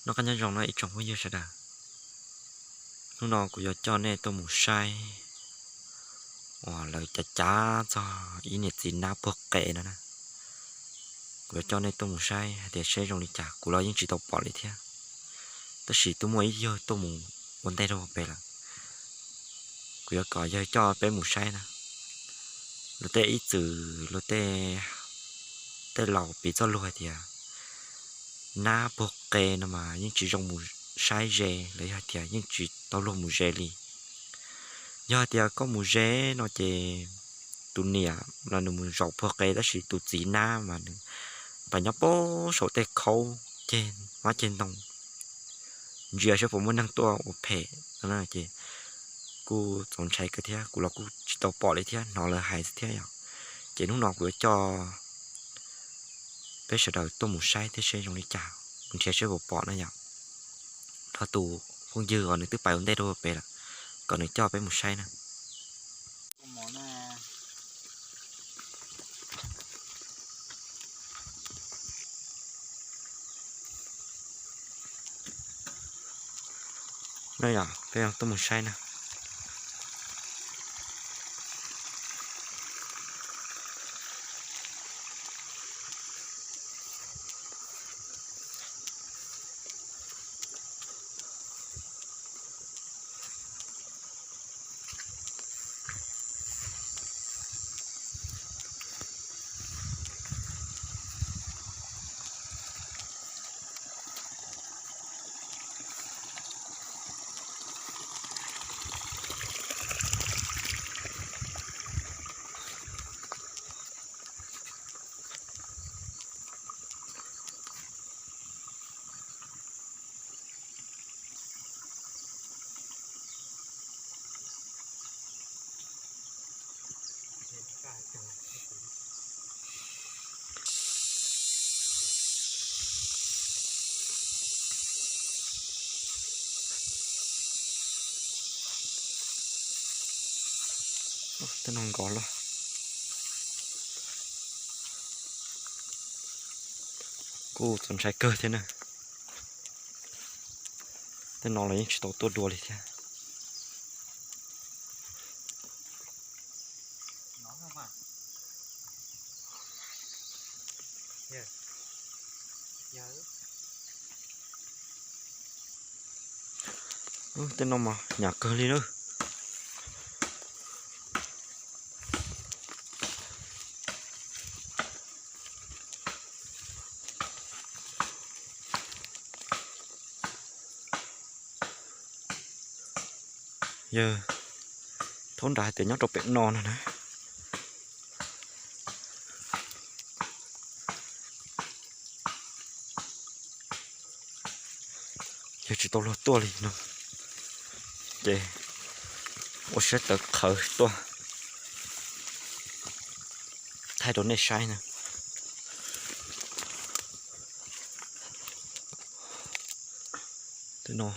Noj qab nyob zoo no ib tsoom phooj ywg sawv daws. Hnub no kuv yuav coj nej tuaj mus saib uas lawv cav cav txog ib niam txiv nab puag qe no na. Kuv yuav coj nej tuaj mus saib hais tias saib zoo li cas, kuv los yeej tsis tau pom li thiab. Tab sis twb muaj ib yawg tuaj mus ua ntej rau pem lawm. Kuv yuav kom yawg coj peb mus saib na. Luag tej ib txwm luag tej, tej laus piv txoj lus hais tias nab puag qe no mas yeej tsis zoo mus saib ze, los yog tias yeej tsis tau luag mus ze li. Yog hais tias koj mus ze no ces tus niam los nws mus zaum puag qe, tab sis tus txiv nab mas nws pab nyob puag saum tej khaub ceg, hmab ceg ntoo, ntsia saib puas muaj neeg tuaj ua phem no ces kuj txaus ntshai kawg thiab, kuv los kuj tsis tau pom li thiab, hnov lawv hais xwb thiab yom. Ces hnub no kuv yuav coj peb sawv daws tuaj mus saib thiab seb zoo li cas, mus nrhiav seb puas pom na yom. Nrog tus phooj ywg uas nws twb pais ua ntej rau pem lawm, kom nws coj peb mus saib na. Na yom, peb tuaj mus saib na. Tej no nkos loj, kuj txaus ntshai kawg thiab na. Tej no los yeej tsis tau tuaj dua li thiab. Tej no mas hnyav kawg li na. Yawg thaub nrad hais tias nyob rau pem no no na. Yawg tsis tau luag tuaj li no, ces ua siab tawv qhawv tuaj thaij rau nej saib na. Tej no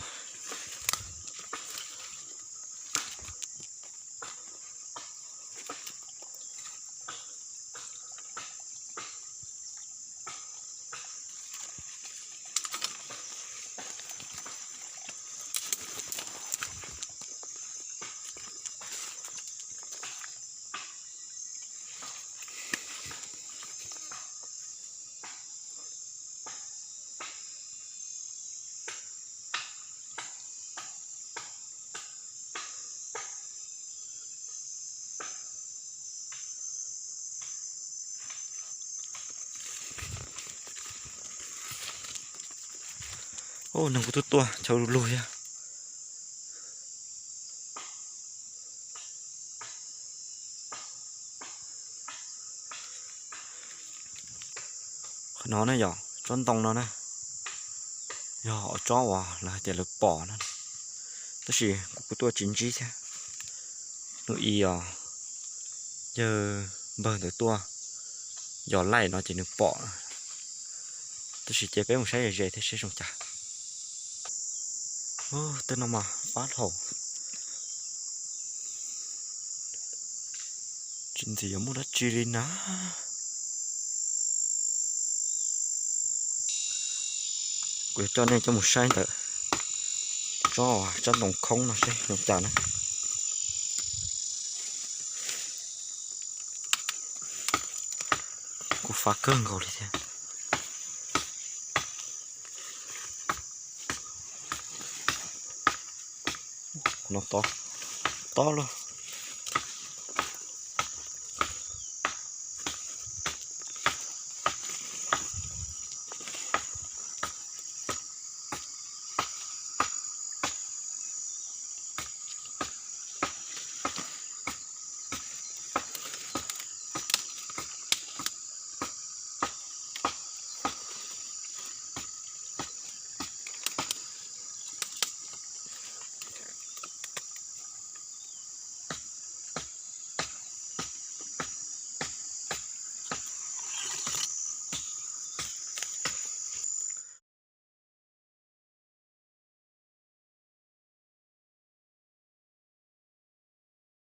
Ub, neeg kuj tuaj tuaj chaw lug thiab. Qhov no ne yom, tsob ntoo no na, yog tsob uas lawv hais tias lawv pom no, tab sis kuv kuj tuaj tsis ntsib thiab. Hnub i os, yawg npawg ntawd tuaj yos laij no ces nws pom, tab sis ces peb mus saib ze ze thiab seb zoo cas. Tej no mas fab dhau, tsis ntxim yuav muaj dab tsi li na. Kuv yuav coj nej coj mus saib ntawm tsob, tsob ntoo khoob no seb zoo cas na. Kuj fab kawg nkaus li thiab. No tob, tob loj.